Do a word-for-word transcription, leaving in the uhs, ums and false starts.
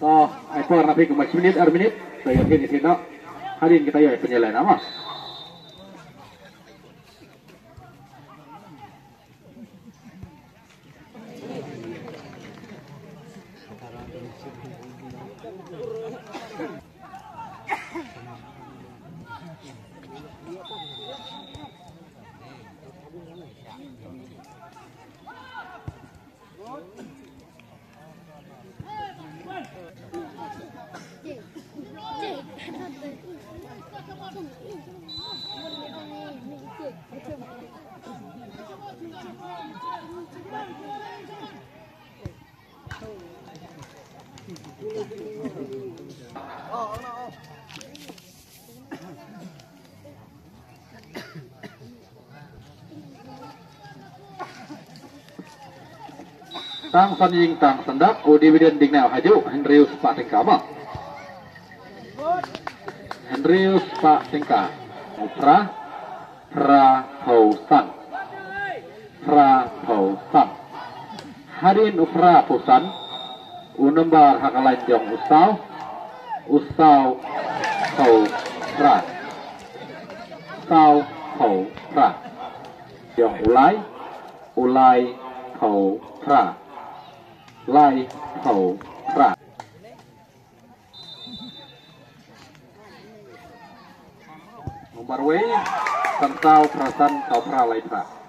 To, ai por na phi kumba shi minit, ar minit. To, ïa phi ni sino. Hadien kita ïa pynïaleh nama. Tang san ïing tang san dak, u dividend ding nau hajuh, hynriew spah tyngka ma. Hynriew spah tyngka. U phra, phra phew san. Phra phew san. Hadien u phra phew san, u nombar ha ka lain jong u saw, u saw phew phra. Saw phew phra. Jong u lai, u lai phew phra. Lai phew phra. Nombar wei, san saw phra san, saw phra lai phra.